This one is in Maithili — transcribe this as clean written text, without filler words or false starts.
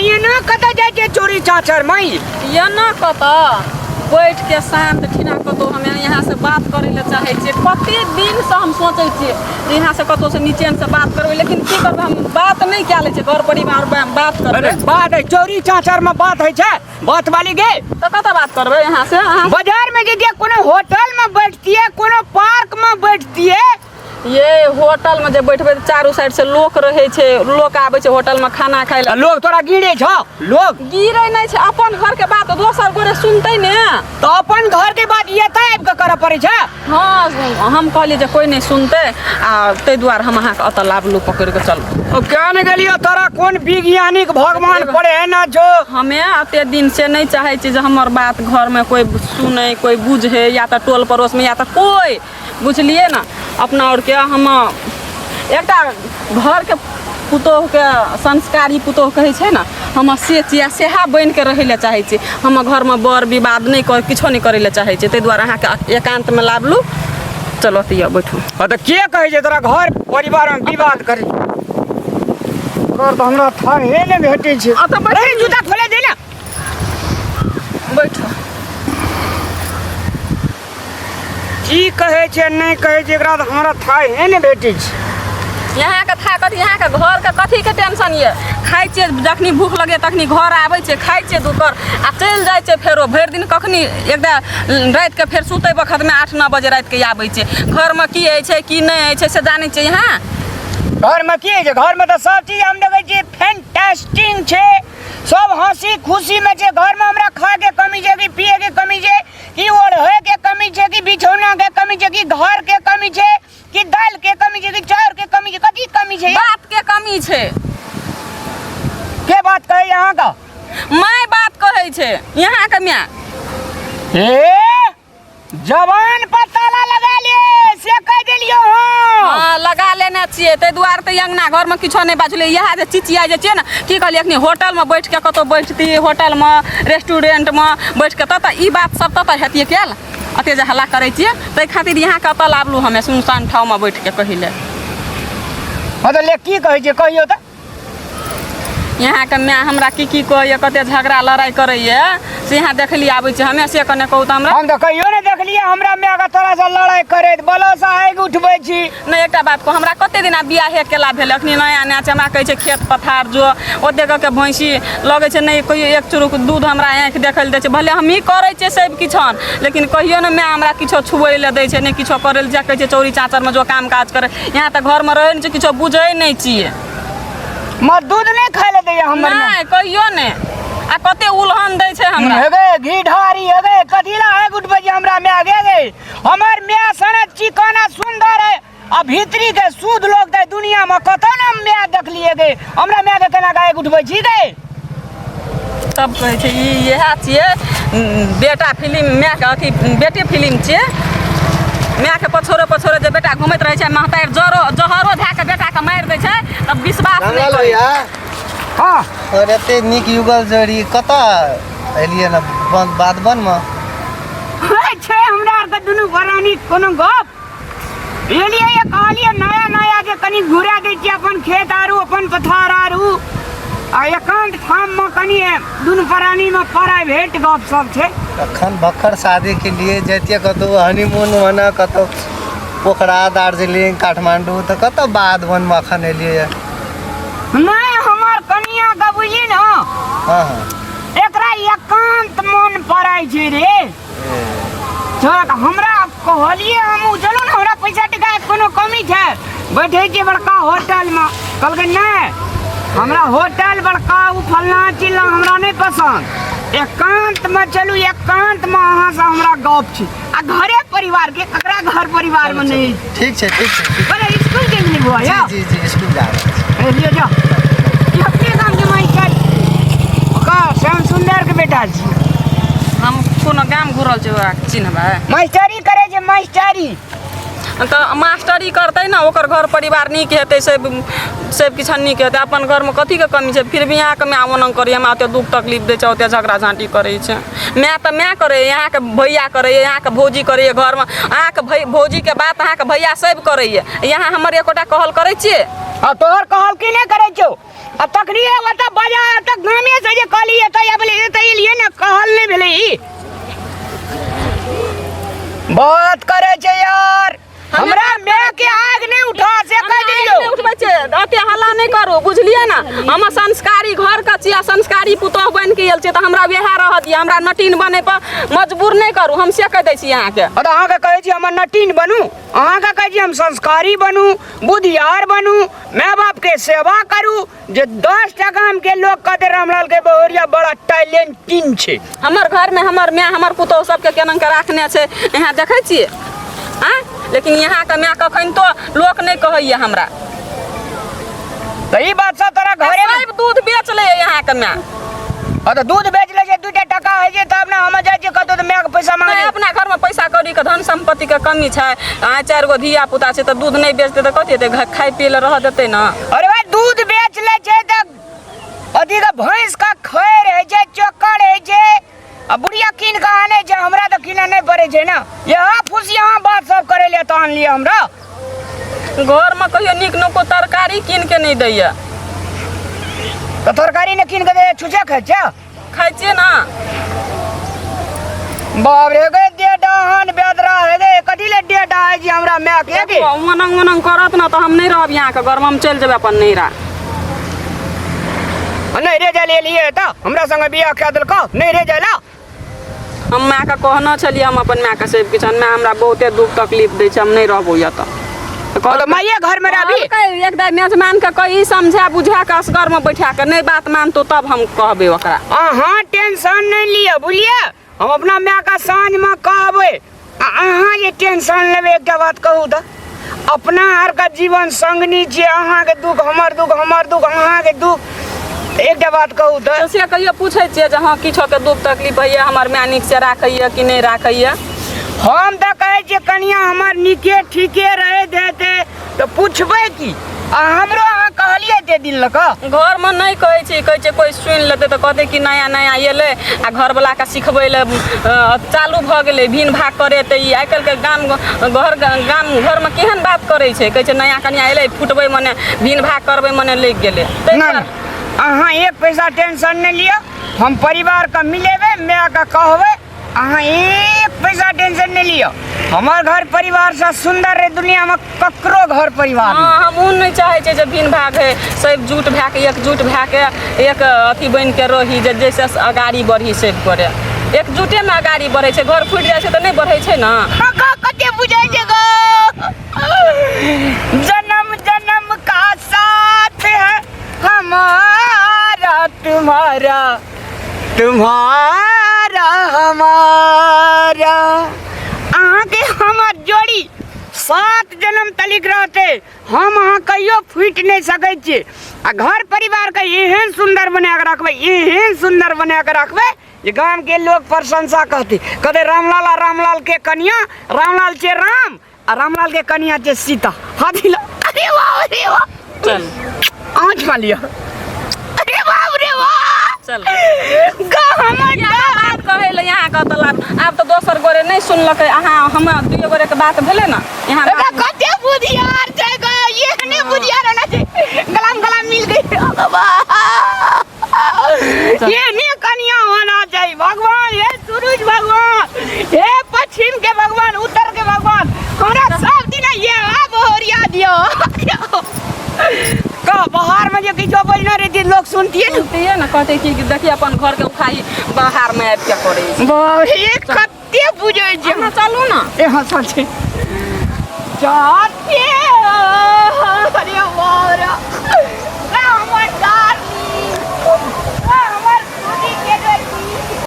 एना कतऽ जाइ छै चोरी चाचर में? एना कतऽ बैठ के शान्त ठिना कतौ हम यहाँ से बात करै लए चाहै छियै। कते दिन से हम सोचै छियै जे यहाँ से कतौ से निचेन से बात करबै, लेकिन की करबै, हम बात नहि कए लै छियै। घर परिवार मे बात करबै। अरे बात है, चोरी चाचर में बात है छै बात वाली गे। तऽ कतऽ बात करबै यहाँ से अहाँ? बाजार में जैतियै, कोनो होटल में बैठतियै, कोनो पार्क में बैठतियै। ये होटल में जे बैठबै तऽ चारू साइड से लोक रहै छै, लोक आबै छै होटल में खाना खाय लए। लोग तोरा गिरे छौ? लोग गिरे नहि छै, अपन घर के बात दोसर गोरे सुनतै ने। तऽ अपन घर के बात एतऽ आबि कऽ करऽ पड़ै छै? हँ, हम कहलियै जे कोइ नहि सुनतै आ ताहि दुआरे हम अहाँके एतऽ लाबलू पकड़ि कऽ चलू। ओ क्या ने गेलियो, तोरा कोन वैज्ञानिक भगवान पढ़े है ना जो। हमे एते दिन से नहि चाहै छी जे हमर बात घरमे कोइ सुनै, कोइ बुझै, या तऽ टोल पड़ोसमे या तऽ कोइ, बुझलियै ने? अपना आरके हम एकटा घरके पुतोहुके संस्कारी पुतोहु कहै छै ने, हम से छियै आ सएह बनिके रहै लए चाहै छी। हम घरमे बर विवाद नहि कर, किछो नहि करै लए चाहै छी, ताहि दुआरे अहाँके एकान्तमे लाबलू। चलो तऽ यऽ बैठू। हँ तऽ के कहै छै तोरा घर परिवारमे विवाद करी कर? तऽ हमरा थाहे नहि भेटै छै। आ तऽ बैठू। अरे जूता खोले दे ने। बैठू। की कहै छै नहि कहै छै, एकरा तऽ हमरा थाहे नहि भेटै छै। यहाँके था कथी? यहाँके घरके कथीके टेंशन यऽ? खाइ छियै, जखनी भूख लगैए तखनी घर आबै छियै, खाइ छियै दुकर आ चलि जाइ छियै। फेरो भरि दिन कखनी एकदा रातिके फेर सुतै बखतमे 8-9 बजे रातिके आबै छियै। घरमे की होइ छै की नहि होइ छै से जानै छियै यहाँ? घरमे की होइ छै? घरमे तऽ सब चीज हम देखै छियै फैंटास्टिंग छै, सब हंसी खुशीमे छै। घरमे हमरा खायके कमी छै कि पियैके कमी छै कि ओढ़े के कमी छै कि बिछौना के कमी छै कि घर के कमी छै कि दाल के कमी छै कि चाउर के कमी छै? कथी कमी छै? बात के कमी छै। के बात कहै अहाँ का? माय बात कहै छै यहाँ के माय। ए जवान पर ताला लगा लिए से कह देलियो। हाँ हाँ, लगा लेने छियै, ताहि दुआरे तऽ अङ्गना घरमे किछो नहि बाजलै। इएह जे चिचिया जे छियै ने, की कहलियै अखनी, होटलमे बैठ के कतौ बैठती, होटलमे रेस्टोरेंटमे बैठ के तऽ ई बात सब तऽ हेतियै कयल अते जे हल्ला करै छियै, ताहि खातिर यहाँ कतऽ लाबलू हमे सुनसान ठाँवमे बैठ के कहै लए। हाँ तऽ ले, की कहै छियै कहियौ तऽ। यहाँके माय हमरा की की कहैए, कते झगड़ा लड़ाइ करैए से यहाँ देखली आबै छै हमे, से कने कहू तऽ हमरा। हम तऽ कहियो नहि देखलियै हमरा माय के तोरा से लड़ाइ करैत, बलसँ आगि उठबै छी। नहि, एकटा बात कहू, हमरा कते दिन आब बियाहे केला भेल, अखनी नया नया छै, हमरा कहै छै खेत पथार जो, ओते कऽ के भैंसी लगै छै, नहि कहियो एक चुरुक दूध हमरा आँखि देखै लए दै छै। भले हमही करै छियै सब किछन, लेकिन कहियो ने माय हमरा किछो छुबै लए दै छै, नहि किछो करै लए। कहै छै चौरी चाँचरमे जो काम काज करै। यहाँ तऽ घरमे रहै नहि छै, किछो बुझै नहि छियै। मर दूध नहि खाय लए दैया हमर माय? नहि, कहियो नहि, आ कते उलहन दै छै हमरा। हेगे घी ढारी, हेगे कथी ला आगि उठबै छै हमरा माय गे? गे हमर माय सन चिकन आ सुंदर है आ भीतरी के शुद्ध लोग दे दुनिया में कतौ ने माय देखलिए गे। हमरा माय के केना के आगि उठबै छी गे? तब कहै छै ई इएह छियै बेटा फिल्म, मायके अथी बेटे फिल्म छियै। मायके पछोरे पछोरे जे बेटा घुमैत रहै छै, महतारि जरो जहरो धए कऽ बेटाके मारि दै छै तब विश्वास नहि रंगल करै। भैया। हाँ। और एते नीक युगल जोड़ी कतऽ एलियै ने वन बाध वनमे? होइ छै हमरा आरके दुनू प्राणी कोनो गप एलियै ये, कहलियै नया नया जे कनि घुरा दै छियै अपन खेत आरू अपन पथार आरू आ एकांत ठाममे कनि दुनू प्राणीमे प्राइवेट गप सब छै। अखन भक्खर शादी के लिए जैतियै कतौ हनीमून मना, कतौ पोखरा, दार्जिलिंग, काठमांडू, तऽ कतऽ बाध वनमे अखन एलियै ये? नहि, हमर कनिया के बुझली ने, हाँ हाँ एकरा एकांत मन पड़ै छै रे। चल, हमरा कहलिए हम चलू ने, हमरा पैसा टका के कोनो कमी छै, बैठे छियै बड़का होटलमे। कहलकै नहि, हमरा होटल बड़का ओ फलना चिल्ला हमरा नहि पसन्द, एकांतमे चलू, एकांतमे अहाँसँ हमरा गप छै। आ घरे परिवार के ककरा घर परिवारमे नहि। ठीक छै, ठीक छै, ठीक। बोले स्कूल के नहीं बुआ या? जी जी जी, स्कूल जा रहल छी। ए, लियो जाओ। ई अपने गाम के मास्टर ओकर श्याम सुंदर के बेटा छी। हम कोनो गाम घुरल छी ओकरा चिन्हबै? मास्टरी करे छै, मास्टरी। तऽ मास्टरी करतै ने, ओकर घर परिवार नीक हेतै, से सब किछु नीक हेतै। अपन घरमे कथीके कमी छै? फिर भी अहाँके माय ओना करैए, हमरा ओते दुख तकलीफ दै छै, ओते झगड़ा झाँटी करै छै। माय तऽ माय करैए, अहाँके भैया करैए, अहाँके भौजी करैए। घरमे अहाँके भै भौजीके बात अहाँके भैया सब करैए, यहाँ हमर एकोटा कहल करै छियै? आ तोहर कहल की नहि करै छौ? आ तखनी ओतऽ बाजार ओतऽ तऽ गामे से जे कहली एतऽ आबले एतऽ एलियै ने कहल नहि भेलै ई बात करै छै यार हमरा माय के आग नहीं उठा से कह दियो नहि उठबै छै, एते हल्ला नहि करू, बुझलियै ने? हम संस्कारी घर के छियै, संस्कारी पुतोह बनि के आयल छियै, तऽ हमरा वएह रहऽ दिअ। हमरा नटीन बनै पर मजबूर नहि करू, हम से कहि दै छी अहाँके। तऽ अहाँके कहै छी हमर नटीन बनू, अहाँके कहै छी हम संस्कारी बनू, बुधियार बनू, माय बाप के सेवा करू, जे 10 टा गाम के लोग कहते रामलाल के बहुरिया बड़ा टैलेंटिन छै। हमर घरमे हमर माय हमर पुतोह सबके केना के राखने छै, यहाँ देखै छियै? आँय, लेकिन यहाँके माय कखन तो लोक नहि कहैया हमरा। तऽ ई बात सब तोरा घरे में सब दूध बेच ले यहाँके माय। हाँ तऽ दूध बेच लै छै, 2 टा टका होइ छै तब ने हम जाइ छियै कतौ तऽ मायके पैसा मांगे। नहि, अपना घरमे पैसा कौड़ीके धन सम्पत्तिके कमी छै। आइ चारि गो धिया पुता छै, तऽ दूध नहि बेचतै तऽ कथी हेतै? खाय पियै लए रहऽ देतै ने? अरे भाई, दूध बेच लै छै तऽ अथी के भैंस का खैर होइ छै, चोकर होइ छै, आ बुढ़िया कीन के आनै छै। हमरा तऽ कीनऽ नहि पड़ै छै ने। यहाँ फूस यहाँ बात सब करै ले तऽ आनलियै हमरा। घरमे कहियो नीक नुको तरकारी कीन के नहि दैया। तऽ तरकारी नहि कीन के दै, छुछे खाइ छै? खाइ छियै ने। बाप रे गे, डेढ़ हन बेदरा है गे, कथी ले डेढ़ है जी हमरा माय के के? ओनंग ओनंग करत ने तऽ हम नहि रहब यहाँके घरमे, हम चलि जेबै अपन नैहरा। नहि रे जाय एलियै तऽ हमरा संगे बियाह कए देलकौ नहि रे जाय ला। हम मायके कहने छलियै, हम अपन मायके सब किछु, माय हमरा बहुते दुख तकलीफ दै छै, हम नहि रहबौ एतऽ। तऽ माइये घरमे रहबी? कहलकै एक दाइ मेजमान के कही समझा बुझा के असगरमे बैठा के, नहि बात मानतो तब हम कहबै ओकरा। अहाँ टेंशन नहि लिअ, बुझलियै? हम अपना मायके साँझमे कहबै। आ अहाँ जे टेंशन लेबै, एकटा बात कहू तऽ, अपना आरके जीवन संगनी छियै, अहाँके दुख हमर दुख, हमर दुख अहाँके दुख। एकटा बात कहू तऽ। से कहियो पूछै छियै जे हँ किछोके दुख तकलीफ होइए, हमर माय नीकसँ राखैए कि नहि राखैए? हम तऽ कहै छियै कनिया हमर नीके ठीके रहै देतै तऽ पुछबै की? आ हमरो अहाँ कहलियै एते दिन लऽ कऽ? घरमे नहि कहै छी, कहै छै कोइ सुनि लेतै तऽ कहतै कि नया नया एलै आ घरवलाके सिखबै लए चालू भऽ गेलै, भिन भाग करेतै। ई आइ काल्हिके गाम घर गाम घरमे केहन बात करै छै, कहै छै नया कनिया एलै, फुटबै मने भिन भाग करबै मने लागि गेलै। ताहि ना दुआरे अहाँ एक पैसा टेंशन नहि लिअ, हम परिवारके मिलेबै, मायके कहबै। अहाँ एक पैसा टेंशन नहि लिअ, हमर घर परिवारसँ सुन्दर रे दुनियामे ककरो घर परिवार नहि। हँ, हमहूँ नहि चाहै छियै जे भिन भाग होइ, सब जुट भए कऽ एकजुट भए कऽ एक अथी बनि कऽ रही, जे जाहिसँ अगाड़ी बढ़ी। सब गोरे एकजुटेमे अगाड़ी बढ़ै छै, घर फुटि जाइ छै तऽ नहि बढ़ै छै ने। कते बुझै छै गो, जन्म जन्म का साथ है हमारा तुम्हारा, तुम्हारा हमारा। अहाँके हमर जोड़ी 7 जन्म तलिक रहते, हम अहाँ कहियो फूटि नहि सकै छी। आ घर परिवारके एहन सुन्दर बना कऽ रखबै, एहन सुन्दर बना कऽ रखबै जे गामके लोक प्रशंसा कहतै, कहतै रामलाल आ रामलाल के कनिया, रामलाल छै राम आ रामलाल के कनिया छै सीता। हाथी ला, अरे वाह, अरे वाह। चल। आँच मा लिअ, अरे बाप रे वाह। चल। गा हमर यहाँ बात कहै लए यहाँ कहत लाब, आब तऽ दोसर गोरे नहि सुनलकै। अहाँ हमरा दुइयो गोरे के बात भेलै ने यहाँ। एकरा कते बुधियार छै ग, एहने बुधियार होना छै। गलाम गलाम मिल गई बाबा, एहने कनिया होना चाहिए। भगवान, हे सूरज भगवान, हे पश्चिम के भगवान, उत्तर के भगवान, हमरा सब दिन ये बहुरिया दियो का। बाहर में जे किछो बजने रहती लोग सुनतिए ने। सुनतियै ने, कहतै कि देखिए अपन घर के उखाही बाहर में आबि के करै छै। बाप रे, कते बुझै छै। अहाँ चलू ने। ए हँ, चल छै जाते। अरे बाप रे।